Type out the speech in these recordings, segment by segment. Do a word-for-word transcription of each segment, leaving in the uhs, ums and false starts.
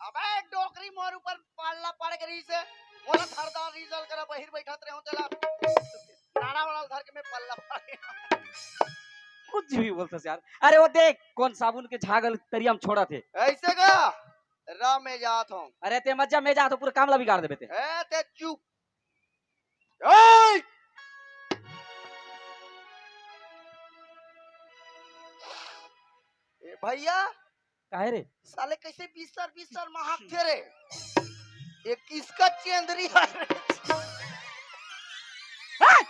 अबे, डोकरी, मोर ऊपर पल्ला पड़ के रहिसे, मोला धरदार रिजल करा, बहिर बैठत रहे हूँ तेला, नाड़ा वाला धर के मैं पल्ला पड़ गया। कुछ भी बोलता यार। अरे वो देख, कोन साबुन के झाग ल तरिया म छोड़त हे। ऐसे का? रा, मैं जात हूँ। अरे ते मत जा, मैं जात हूँ, पूरा काम ला बिगाड़ देबे ते। ए, ते चुप। ए! ए भैया, काहे रे? साले कैसे बिस्तर बिस्तर महकथे रे? ये किसका चेंदरी है रे? हट!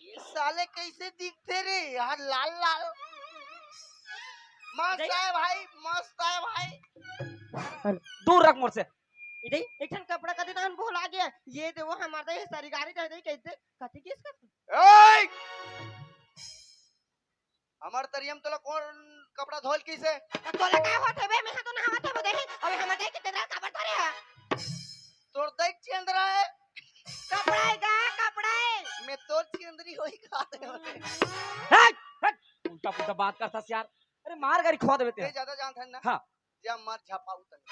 ये साले कैसे दिखथे रे यार, लाल लाल। मस्त देख। है भाई, मस्त है भाई। दूर रख मोर से। इधर एक ठन कपड़ा कदे दान भुला गया। ये दे वो हमार दे, ये सारी गाड़ी दे दे, कैसे कथी किस कर? ए! हमर तरिया म तोला कोन कपड़ा धोल किसे? त तोला का होत हे बे? मैं हा तो नहावत हे वो देखे। अबे हमर देख के तेरा कपड़ा धरे है। तोर देख चेंदरा है। कपड़ा है गा, कपड़ा है। मैं तोर चेंदरी होई का दे होते। हट, हट, उल्टा पुल्टा बात करता यार। अरे मार गाड़ी खवा देबे ते। ते ज्यादा जानत है ना? हाँ। जा मर झपाऊ तनी।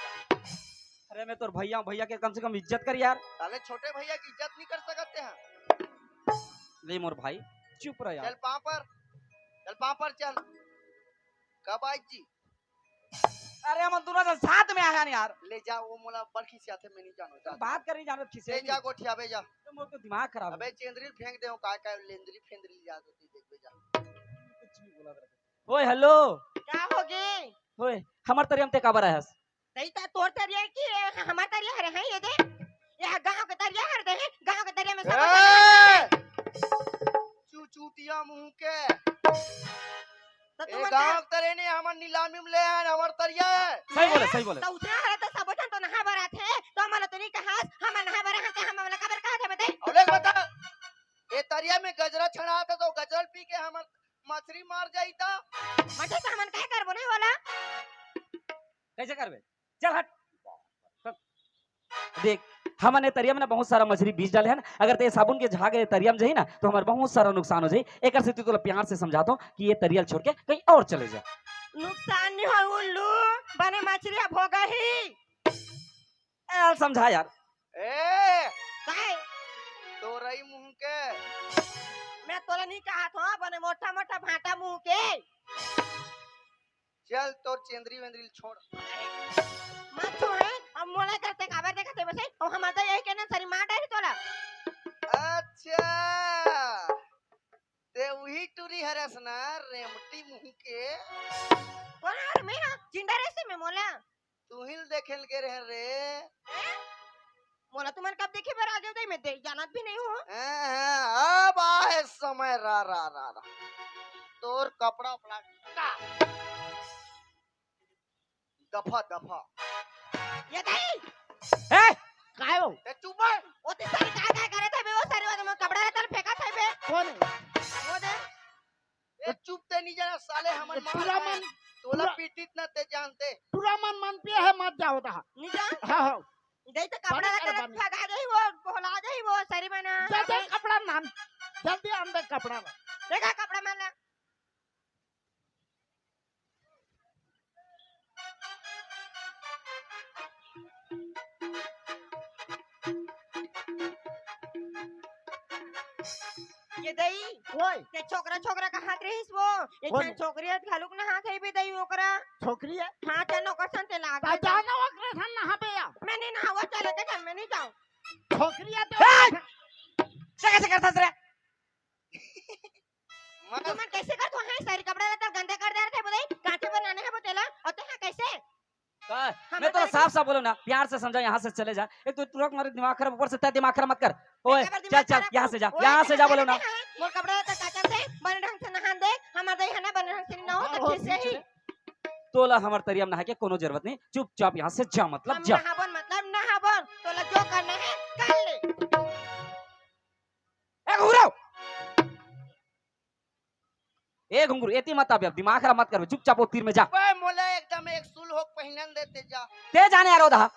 अरे मैं तोर भैया हूँ, भैया के कम से कम इज्जत कर यार। साले छोटे भैया की इज्जत नहीं कर सकते हैं। ले मोर भाई, चुप रह यार। चल पाँव पर, चल पाँव पर चल। कब आई जी? अरे हम दोनों जन साथ में आया ना यार। ले जा, वो मोला बड़की से आथे, मैं नहीं जानो, जा। बात कर नहीं जानो किसे ले भी। जा गोठिया बे जा। तो मोर तो दिमाग खराब अबे है। चेंदरी फेंक दे, का का लेंदरी फेंदरी जा दो, तू देख बे जा। कुछ नहीं बोला कर। ओए हेलो। का होगे? ओए, हमर तरिया म ते काबर आयस? तई त तोर तरिया की हमर तरिया हरे हैं ये दे। ये गांव के तरिया हर दे, गांव के तरिया में सब ए! चू चूतिया मुंह के। त तू ए मन गांव का तरे ने हमर नीलामी में ले आन, हमर तरिया है। सही बोले, सही बोले। त उतना हरे त सब झन तो नहा बर आथे, त हमला तो नहीं कहस, हम नहा बर आथे, हम वाला काबर कहा थे बते? अबे बता, ए तरिया में गजरा छड़ा था तो गजरा पी के हमर मछरी मार जाई त। मछरी त हमन काहे करबो नहीं वाला? कैसे करबे? चल हट। देख, हमन ए तरिया में ना बहुत सारा मछरी बीज डाले हन। अगर ते साबुन के झाग ए तरिया में जाही ना, तो हमर बहुत सारा नुकसान हो जाही। एकर सेती तोला प्यार से समझात हूँ कि ये तरिया ल छोड़ के कहीं और चले जा। नुकसान नहीं हो उल्लू, बने मछरी अब हो गई। ए, समझा यार। ए! काय? तोरई मुंह के। मैं तोला नहीं कहा था, बने मोटा मोटा भाटा मुंह के। चल तोर चेंदरी वेंदरी ल छोड़। मत छू है, अब मोला करते काबर देखत हे बसे, अब हमर तो यही कहना सरी मार डाली तोला। अच्छा, ते उही टूरी हरस ना, रेमटी मुंह के। कौन हर मैं हा? जिंदा रहसे में मोला। तुहिल देखे ल गे रहे रे। हैं? मोला तुमन कब देखे बर आ गए दे, मैं दे, जानत भी नहीं हूँ। हैं, हैं, अब आहे समय रा, रा, रा, रा। तोर कपड़ा उपड़ा का? दफा, दफा। ये दई। ए! काय हो? ए, चुप है। ओ ते सारी काय, काय करे थे बे, वो सारी वाला में कपड़ा रहता फेंका थे बे। कौन है? वो दे। ए, चुप ते नहीं जाना साले, हमन ए, मार पूरा खाए। मन, तोला पूरा पीटित ना ते जानते। पूरा मन, मन पे है, मत जाओ दा। नहीं जा? हाँ, हाँ। दे तो कपड़ा बड़ी लगा अरबानी। फेंका जाही वो, बोला जाही वो, सारी बना। जा, जा, कपड़ा नान। जल्दी आन दे कपड़ा ला। देखा कपड़ा मन ला। ये दई, ओए। ते छोकरा, छोकरा कहात रहिस वो। ये कौन? छन छोकरी हत घलुक नहात हे बे दई ओकरा। छोकरी है? हाँ, चल ओकर सन ते लाग ता दे। जाना ओकरे सन नहाबे या। मैं नहीं नहावा, चले के चल, मैं नहीं जाऊँ। छोकरी है तो ए! कैसे करता रे? मत तुमन कैसे कर तू है सारी कपड़ा लत्ता गंदे कर दे रहे थे बोले, कांचे बनाने हैं बोतेला, और ते हाँ कैसे? का? हम मैं तो तेरे साफ साफ बोलो ना, प्यार से समझा, यहाँ से चले जा। एक तो तुरंत मारे दिमाग खराब, ऊपर से तय दिमाग खराब मत कर। ओए, मैं काबर चल, दिमाग चल, खराब यहाँ से जा, करूँ? यहाँ ओए, से जा, बोलो ना। बोले, मोर कपड़ा लत्ता काचा से, बने ढंग से नहान दे, हमार दही है ना, बने ढंग से नहीं नहाओ, हाँ, तो हो, खीसे ठीक ही। है। तोला हमर तरिया में नहाए के कोनो जरूरत नहीं, चुपचाप यहाँ से जा, मतलब हम जा। नहाबन, मतलब नहाबन, तोला जो करना है, कर ले। ए घुघुराव! ए घुंगरू, एती मत आबे, अब दिमाग खराब मत करबे, चुपचाप ओ तीर में जा। बे, मोला एकदम एक सुल हो पहिनन देते जा। ते जाने यार, ओ दहा।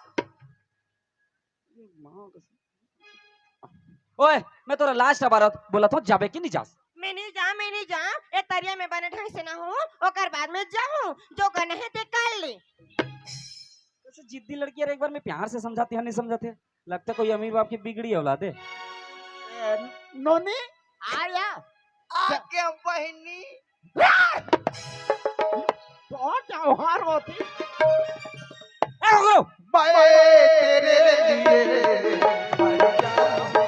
ओए, मैं तोला लास्ट बार बोलत हूँ, जाबे कि नहीं जास? मैं नहीं जा, मैं नहीं जा, ए तरिया में बने ढंग से ना हूँ, ओकर बाद में जाहूँ, जो करना है ते कर ले। कैसे जिद्दी लड़की यार, एक बार में प्यार से समझाती है, नहीं समझाते। लगता कोई अमीर बाप की बिगड़ी औलाद है। ए, नोनी, आ या। आके बहिनी। बहुत त्योहार होती। ए, रुको। मैं तेरे लिए मर जाऊंगा।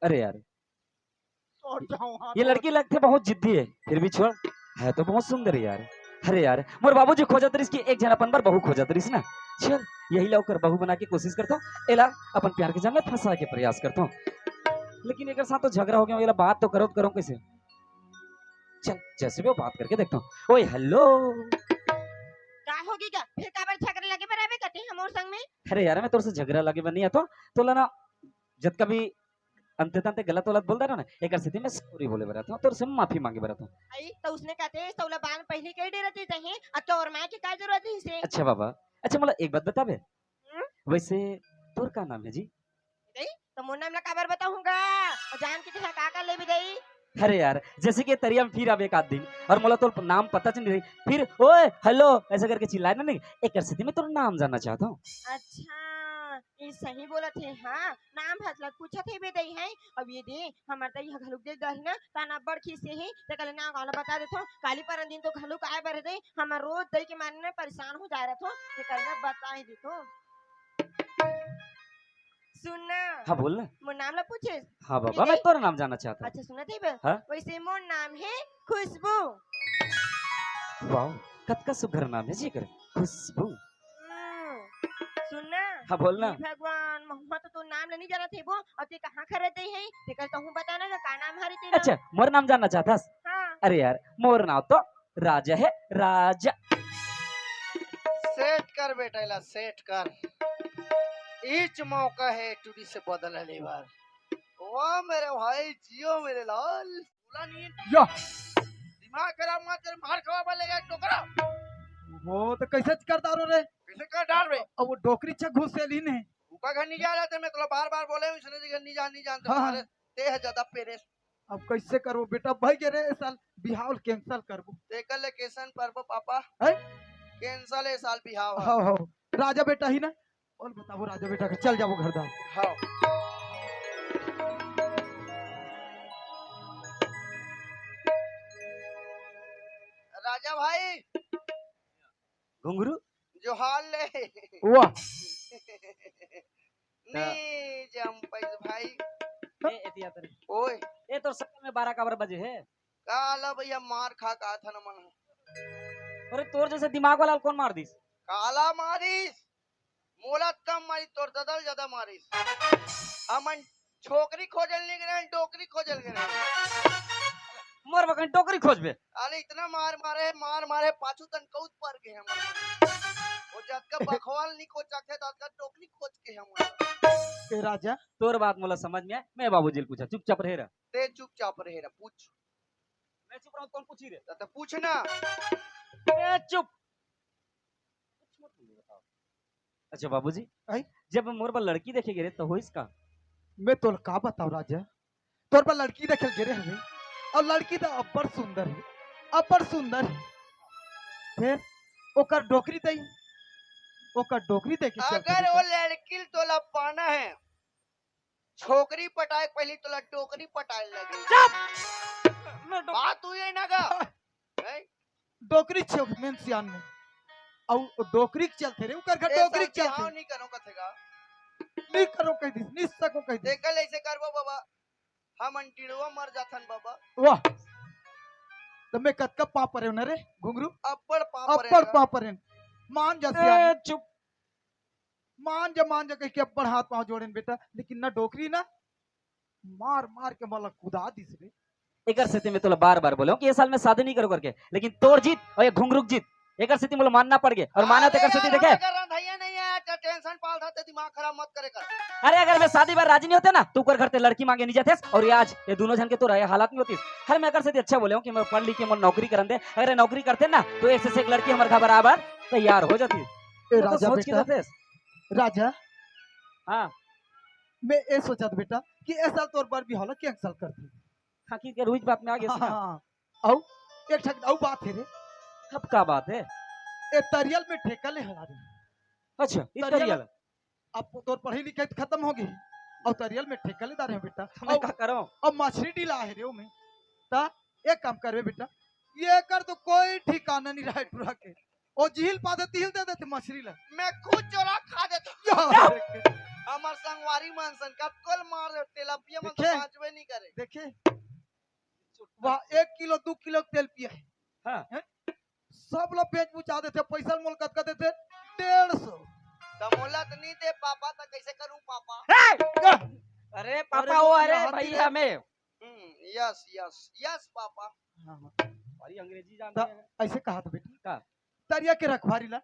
अरे यार, ये लड़की लगथे बहुत जिद्दी है, फिर भी छोड़, है तो बहुत सुंदर यार। अरे यार, मोर बाबूजी खोजत रहिस कि एक झन अपन बर बहू खोजत रहिस ना। चल, यही ला ओकर बहू बना के कोशिश करथों, एला अपन प्यार के जाल में फंसा के प्रयास करथों। लेकिन एकर साथ तो झगड़ा हो गया, एला बात तो करो, करो कैसे? चल, जैसे भी हो बात करके देखथों। ओए, हेलो। का होगे गा? फिर काबर झगड़ा लगे बर आबे कते हमर संग में? अरे यार, मैं तोर से झगड़ा लगे बर नहीं आथों, तोला ना जतका भी अंते तंते गलत वलत बोल डारेंव ना, एकर सेती मैं sorry बोले बर आथों, तोर से माफी मांगे बर आथों। आई, त उसने कहते, तौला बान पहली कही डे रहती तही, अब तो और माँ के का जरूरत है इसे? अच्छा बाबा, अच्छा मोला एक बात बताबे, हम्म? वैसे तोर का नाम है जी? दई, त मोर नाम ला काबर बताहूँ गा? और जान के तेहा का कर लेबे दई? अरे यार, जैसे कि तरिया में फिर आबे एक आध दिन और मोला तोर नाम पता चल नहीं रही, फिर ओए, हेलो ऐसा करके चिल्लाए ना, नहीं, एकर सेती मैं तोर नाम जानना चाहथों। अच्छा, ये सही बोलत हे, हाँ, नाम भर ला पूछत हे बे दई है। अब ये दे, हमर दई ह घलुक दे गही ना, ताना बड़ खीसे हे, ते कल नाम वाला बता देथों, काली परन दिन तो घलुक आए बर दई, हमर रोज दई के मारे ना परेशान हो जाए रहथों, ते कल ना बता ही देथों। सुन ना। हाँ, बोल ना। मोर नाम ला पूछे? हाँ बाबा, मैं तोर नाम जानना चाहथों। अच्छा, सुनत हे बे? हाँ? वैसे मोर नाम है खुशबू। वाह, कतका सुघर नाम है जी एकर, खुशबू। हम्म, सुन ना। हाँ, बोल ना। हे भगवान, महुआ तो तोर नाम ला नहीं जानत हे वो, और ते कहाँ खरीदे है? तेकर कहूँ बता ना, का नाम हरे तेरा? अच्छा, मोर नाम जानना चाहथस? हाँ। अरे यार, मोर नाम तो राजा है, राजा। सेट कर बेटा, एला सेट कर। इच मौका है टुरी से बदला लेबर। वाह मेरे भाई, जियो मेरे लाल। बोला नहीं। या। दिमाग खराब मत कर, मार खवा बा लेगा टोकरा। वो तो कैसे कर डारो रे? कैसे कर डार बे? अब वो डोकरी छे घुस से लीन है। ऊपर घर नहीं जा रहा था, मैं तोला बार-बार बोले हूँ, इसने घर नहीं जा, नहीं जानते हाँ, हाँ। तुम्हारे ते है ज्यादा पेरेस। अब कैसे करबो बेटा, भाई के रे, ए साल बिहाव ल cancel करबो। तेकर ले cancel परबो पापा। हैं? Cancel ए साल बिहाव ह। हाँ, हाँ। राजा बेटा ही ना? और बताबो राजा बेटा के, चल जाबो घर दार। हाँ। राजा भाई। घुंघरू? जोहार ले। वाह। नी जम पाइस भाई। ए, एतिया तरे। ओए। ए, तोर सकल में बारह काबर बजे हे? काला भैया मार खा का था न मन। अरे, तोर जैसे दिमाग वाला ल कौन मार दिस? काला मारिस? मोला कम मारिस, तोर ददा ल ज्यादा मारिस। हमन छोकरी खोजल नहीं गए, डोकरी खोजल गए। मोर बकन डोकरी खोजबे। अरे इतना मार मारे, मार मारे, पाछू तन कौत पर गए हम। वो जतका बखवाल नहीं खोज सकते, ततका डोकरी खोज के हम। ए राजा। तोर बात मोला समझ में आए, मैं बाबूजी ल पूछा, चुपचाप रहे रह। ते चुपचाप रहे रह, पूछ। मैं चुप रहूं, कौन पूछी रे? त, त पूछ ना। ए, चुप। कुछ मत बोलिए, बताओ। अच्छा बाबूजी, आई? जब मोर बर लड़की देखे गे रहे, त होइस का? मैं तोला का बताओं राजा, तोर बर लड़की देखे गे रहे हवे, और लड़की तो अब्बड़ सुंदर है, अब्बड़ सुंदर है। फिर ओकर डोकरी दई, ओकर डोकरी देखे चल अगर वो लड़की ल तोला पाना है, छोकरी पटाए के पहली तोला डोकरी पटाए लगे। चुप! मैं डो- बात हुई है ना का? हैं? डोकरी छे मेन सियान में। अउ डोकरी के चलथे रे, उकर घर ए डोकरी के साथी, चलथे। हाँ, नहीं करो कथेगा। नहीं करो कह दिस, नहीं सको कह दिस। देखल ऐसे करबो बाबा, हम अंटिड़वा मर जाथन बाबा। वाह। त मैं कतका पाँव परेंव न रे, घुंघरू? अब्बड़ पाँव परेंव अब्बड़ ना। पाँव परेंव। मान जा ए, सियान। चुप। मान जा, मान जा कहिके अब्बड़ हाथ पाँव जोड़ेन बेटा, लेकिन ना डोकरी ना, मार मार के मोला कुदा दिस रे। एकर सेती मैं तोला बार-बार बोले हूँ कि ये साल मैं शादी नहीं करूँ करके, लेकिन तोर जिद अउ ये घुंघरू के जिद, एकर सेती मोला मानना पड़ गे। अउ मानत अरे एकर सेती यार, देखे। हम एकर रंधइया नहीं है, त tension पालथा ते दिमाग खराब मत करे कर। अरे अगर मैं शादी बर राजी नहीं होते ना, त ओकर घर ते लड़की मांगे नहीं जातेस, अउ ये आज ये दूनों झन के तोर ये हालत नहीं होतिस। अरे मैं एकर सेती अच्छा बोले हूँ कि मैं पढ़ लिख के मोर नौकरी करन दे, अगर ये नौकरी करते ना, त एक से एक लड़की हमर घर बर आए बर तैयार हो जातिस। ए, तो राजा सोच के बेटा। जातेस। राजा। हाँ। मैं ए सोचत बेटा कि ए साल तोर बर बिहाव ला cancel कर दे। खाकी के रुई बात में आ गे हाँ, ना। हाँ। अउ एक ठक अउ बात हे रे। अब का बात हे? ए तरिया ल मैं ठेका ले हला रे। अच्छा, ई तरिया ल। तरिया ल। अब तोर पढ़ाई लिखाई त खतम हो गे, अउ तरिया ल मैं ठेका ले डारे हूँ बेटा। त मैं अउ, का करंव? अउ मछरी डीला हे रे ओमे। त एक काम करबे बेटा, ये कर तो कोई ठिकाना नहीं रहे टुरा के। ओ जिहिल पाथे तिहिल दे देथे मछरी ला। मैं खुद चोरा खा देथंव। या। हमर संगवारी मन सन कतको ल मार दे, तेलपिया मन तो देखे? बांचबे नहीं करे। देखे? वाह, एक किलो, दू किलो तेलपिया हे। हाँ। हैं? सब ला बेच बुचा देथे, पैसा ल मोला कतका देथे? डेढ़ सौ। त मोला त नहीं दे पापा, त कैसे करूँ पापा? ए! अरे पापा, अरे वो, अरे यहाँ भैया, मैं। हम्म, yes, yes, yes पापा। हाँ, हाँ। भारी अंग्रेजी जानते त हैं। ऐसे कहा था बेटा। का? तरिया के रखवारी ला,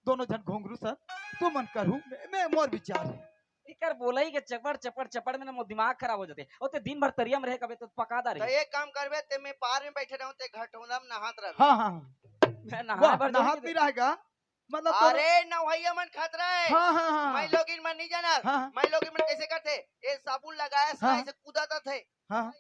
दोनों झन घुंघरू सन, तुमन करहू, मैं, मैं मोर विचार हे। एकर बोलई के चपड़, चपड़, चपड़ में ना मोर दिमाग खराब हो जाथे। अउ ते दिन भर तरिया में रहे कबे तो पकादा त रहे। एक काम करबे, ते मैं पार में बैठे रहूं, ते घटौंदा में नहात रहबे। हाँ, हाँ, हाँ। मैं नहाए वाह, बर नहात जाऊंगी नहीं तो। रहेगा। मतलब दोनों अरे, नवैया मन खतरा हे। हाँ, हाँ, हाँ। मैं लोगिन मन नहीं जानत। हाँ, हाँ। मैं लोगिन मन कैसे करथे? ये साबुन लगाए हाँ। ऐसे कूदत थे। हाँ, हाँ।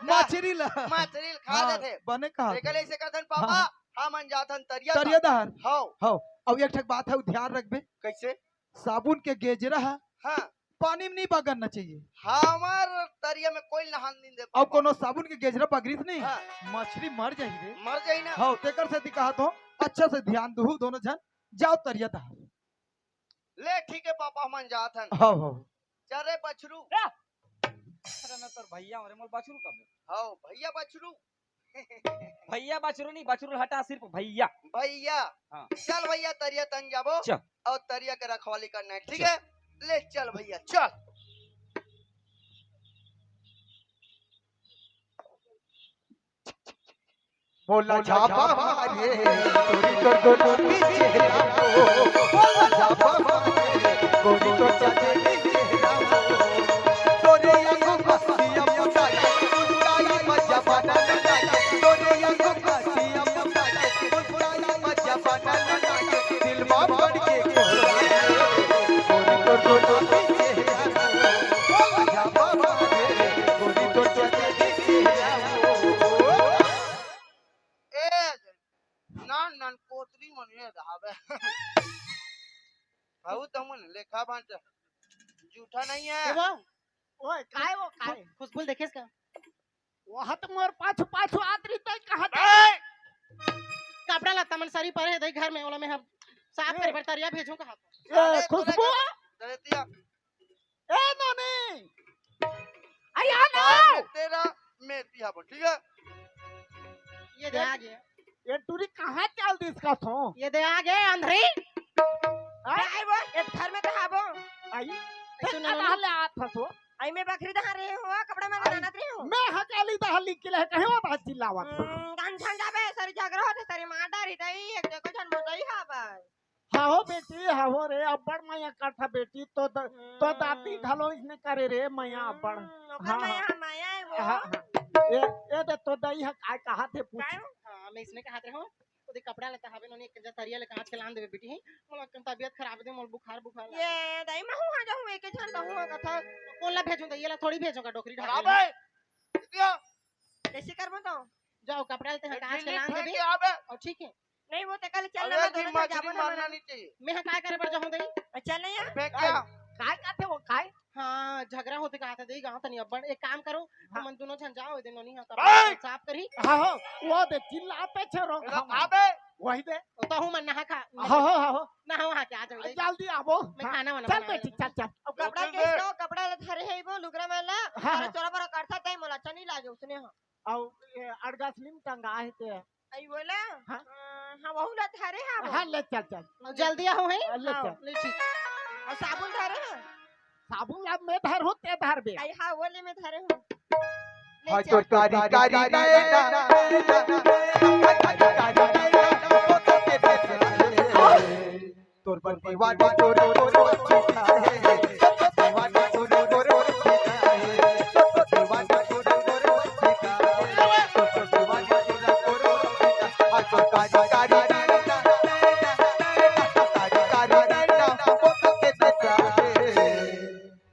मछरी ला। मछरी ला खा हाँ, देथे। बने कहा तेकर ले ऐसे करथन, पापा, हाँ। हमन जाथन तरिया तरिया तक। डहर। हव। हव। अउ एक ठक बात हे, ध्यान रखबे। कैसे? साबुन के गेजरा ह हाँ। पानी में नहीं बगरना चाहिए। हमर तरिया में कोई नहान नहीं दे अउ पापा। कोनो साबुन के गेजरा बगरिस नहीं, हाँ। मछरी मर जाही रे। मर जाही ना। हव, तेकर सेती कहत हंव, अच्छा से ध्यान दुहू दोनों झन, जाव तरिया डहर। ले ठीक हे पापा, हमन जात हन। हव, हव। चल रे बछरू। अरे मैं तोर भैया हंव रे, मोला बछरू कबे? हव, भैया बछरू। भैया बछरू नहीं, बछरू हटा, सिर्फ भैया। भैया। हाँ। चल भैया, तरिया तन जाबो। चल। अउ तरिया के रखवाली करना हे, ठीक चल। हे? ले चल भैया, चल। बोला झापा मारे, तोरी तोर दोनों पीछे लागो। बोला झापा मारे, तोरी तोर चाचे पीछे लागो। तोरे आंखों का सीएम उठाई, उठाई मजा बना लुटाई। तोरे आंखों का सीएम उठाई, उठाई मजा बना लुटाई। दिल में पड़ के कोहराए, तोरी तोर दोनों पीछे लागो। बोला झापा मारे, तोरी तोर चाचे पीछे लागो। ए, नान नान कोतरी मन ये धावे। हऊ तमुन लेखा बांच जूठा नहीं हे। ए बा, ओए, काय वो, काय? खुशबू ल देखेस का? वो हा तो मोर पाछू, पाछू आत रही, तैं कहाँ ए! कपड़ा लत्ता मन सरी परे हे, दई घर में, ओला मैं हम साफ ए! करे बर तरिया भेजूं कहा? ए, अरे, तोरे खुशबू! घर दरेतिया। ए नोनी, अरे आ ना। तेरा मेथी हाबो, ठीक हे? ये दे आ गे। ये टूरी कहाँ चल दिस का थो? ये दे आ गे अंधरी। हाँ? काय वो? एक घर में तो हाबो। आई। सुन ना, नोनी। ले आत हसो। आई मैं बखरी दहा रहे हो, कपड़ा में आई, बनात रहे हो। मैं हकाली दहा लिख के ले कहे वो बात चिल्लावत हो। हम्म, गान छान जाबे, सरी झगड़ा होते, सरी मार डारी दई, एक देखो झन मोटई हाबे। हाँ हो बेटी, हाँ हो रे, अब्बड़ मया करथा बेटी, तो द-, तो दादी घलो इसने करे रे मया अब्बड़। हम्म, ओकर हाँ, मया, हाँ। मया हे वो। हाँ, हाँ। ए, ए दे तो दई ह काय कहा थे पूछ। काय हो? हाँ, मैं इसने कहा थे हूँ। ओदे कपड़ा लेता हवे नोनी, एक जतरिया ले कांच के लान देबे बेटी। मोला तबियत खराब दे, मोला बुखार, बुखार लगे। ये दई महू हाँ जाहूँ, एक झन रहूँ हाँ कथा। कोन ला भेजूँ दई, ये ला थोड़ी भेजूँ का डोकरी ढाबे। खराब हे। इतिया। कैसे करबो तो? जाओ, कपड़ा लेते हैं, कांच के लान देबे। अउ ठीक हे। नहीं, वो ते कल चल अबे ना, मैं दोनों मछली जाबो ना मारना मना। नहीं चाहिए। मैं हा काय करे बर जाहूं दई? चल ना यार। अबे क्या? काय काथे वो, काय? हाँ, झगड़ा होते कहा था दई, गाँव तनी अब्बड़। एक काम करो, हाँ। हमन दोनों झन जाओ, दे नोनी हा ए! कपड़ा साफ करी। हाँ, हाँ, वो दे चिल्लाते छे रो ए, खाओ। अबे! वही दे। तो हूँ मन नहा खा। हाँ, हाँ, हाँ, हाँ। नहा वहा के आ जाओ दई। जल्दी आबो। मैं हाँ। खाना वाना चल बनाए बेटी, रहूँ। चल, चल। अब कपड़ा ओके कैसे बे। हो? कपड़ा ला धरे हे वो लुगरा वाला। हाँ, अरे हाँ। चोरा बरा करथा तई मोला अच्छा नहीं लागे उसने हाँ। अउ, ए, अड़गासली में टंगा हे ते। आई बोला? हाँ। अ, हाँ, वहू ला धरे हा वो। हाँ, ले चल, चल। अउ जल्दी आहो, हैं? हाँ, ले हाँ, चल। ले ठीक। अउ साबुन धरे हा? साबुन ला मैं धर हो, ते धर बे। आई हाँ, वो ले मैं धरे हूँ। ले हाय चल। तोर कारी कारी नैना, कारी कारी नैना, तोर बंदी वाला तोर तोर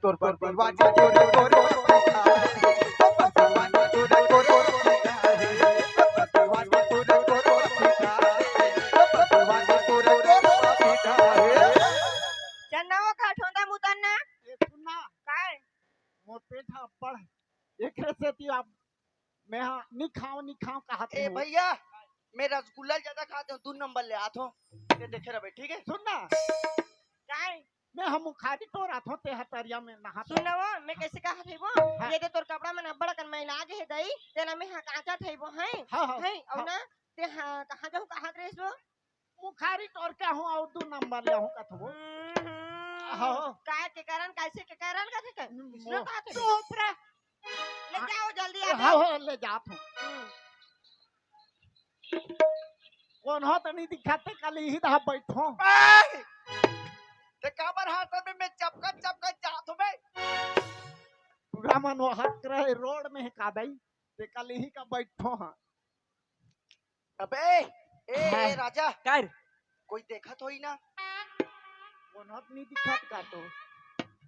तोर बर दीवाना तोर तोर चन्ना वो खा ठोंदा मुतन ना। ए, सुन ना, काय? मोर पेट ह अब्बड़, एकरे सेती अब मैं हा नी खाओ नी खाओ कहत ए हूँ। भैया, मैं रसगुल्ला ज्यादा खाते हूँ, दो नंबर ले आत हूँ। ये देखे रहे, ठीक है? सुन ना, काय? मैं हम मुखारी टोर आत हूँ, ते हतरिया में नहात हूँ। सुन ना वो, मैं कैसे कहा थे वो? हाँ। ये दे तोर कपड़ा में अब्बड़ अकन मैला आगे है दई, तेला मैं हा काचा थे वो है। हाँ हाँ। है, और हाँ। ना ते हा कहाँ जाऊँ कहाँ ड्रेस वो? मुखारी टोर के हूँ और दो नंबर ले हूँ कथबो। हम्म, हाँ। काय के कारण, कैसे के कारण का थे? हम्म, इसने वो- कहा थे। चुप रह। ले जाओ जल्दी हाँ आ जाओ। हाँ, ले जात हूँ। हम्म। कौन हो तो नहीं दिखाते, कल यही रहा बैठो। ए! ते काबर हाथ में मैं चपका चपका जात हूँ बे? पूरा मन वो हक रहे रोड में है का दई, ते कल यही का बैठो हाँ। अबे ए, ए हाँ। राजा, कर कोई देखत होई ना? कौन हो तो नहीं दिखात का तो,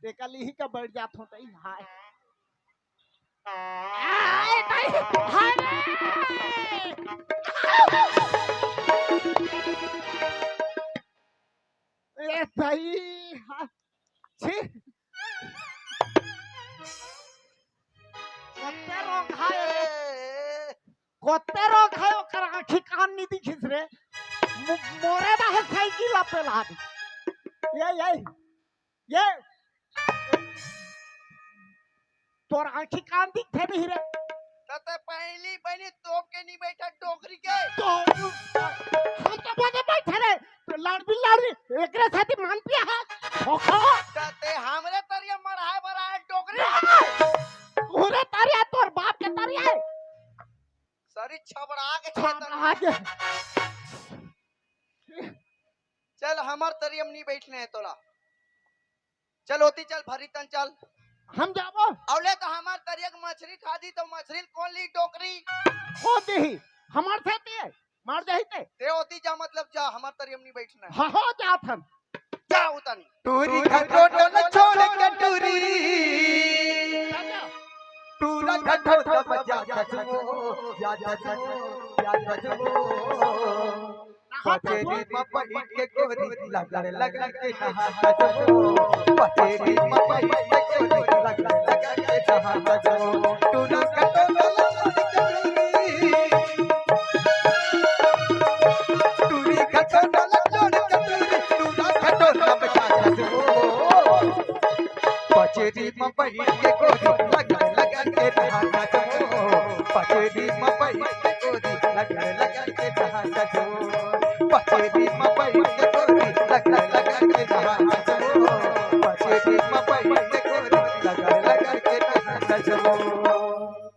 ते कल यही का बैठ जात हो तई। हाय। हाय, तई, हाय रे। ए तई, हा, छी। कत्ते रोग है रे? ए, कत्ते रोग है, ओकर आँखी कान नहीं दिखिस रे। मु-, मोरे दा है साइकिल पे लाद। ये, ये, ये। तोर आँखी कान दिखते नहीं रे। त ते पहली बनी तोप के नहीं बैठा डोकरी के। तो हम तो बोले बैठे रे। तो लाड़ भी लाड़ भी, एकरे साथ ही मान पिया है। धोखा। त ते हमरे तरिया मढ़ाए बराए डोकरी। पूरे तरिया तोर बाप के तरिया है। सरी छबड़ा के छान छेतर। आगे। चल, हमार तरिया में नहीं बैठने है तोला। चल होती, चल भरी तन चल। हम जाबो। अवले तो हमार तरिया के मछली खा दी तो मछली कौन ली डोकरी? हो देही। हमार साथ ही है। मार जाही ते। ते होती जा, मतलब जा, हमार तरिया में नहीं बैठना है। हाँ, हो जात हम। जा उतानी। टूरी का टोटल छोड़ के टूरी। टूरा का टोटल बजा खसमो, या खसमो, या खसमो। पटेरी में बैठ के गोरी लगड़ लगड़ के नहा खसमो। पटेरी में बैठ के गोरी लगड़ लगड़ के नहा खसमो। टूरा का टोटल छोड़ के टूरी। टूरी खटोला लटोर कटोरी, टूरा खटोला बजा खसमो। पचेरी में बैठ के गोरी, लगड़ लगड़ के नहा खसमो। पचेरी में बैठ के गोरी, लगड़ लगड़ के नहा खसमो। पचेरी में बैठ के गोरी, लगड़ लगड़ के नहा खसमो। पचेरी में बैठ के गोरी, लगड़ लगड़ के नहा खसमो।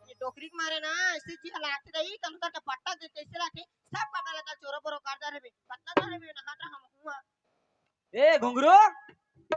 ये डोकरी के मारे ना ऐसे जी हालात रही, तनु तक पट्टा दे कैसे लाके सब पता लगा चोरो बोरो कर जा रे बे, पता जा रे बे, नहा हम हुआ। ए घुंगरू,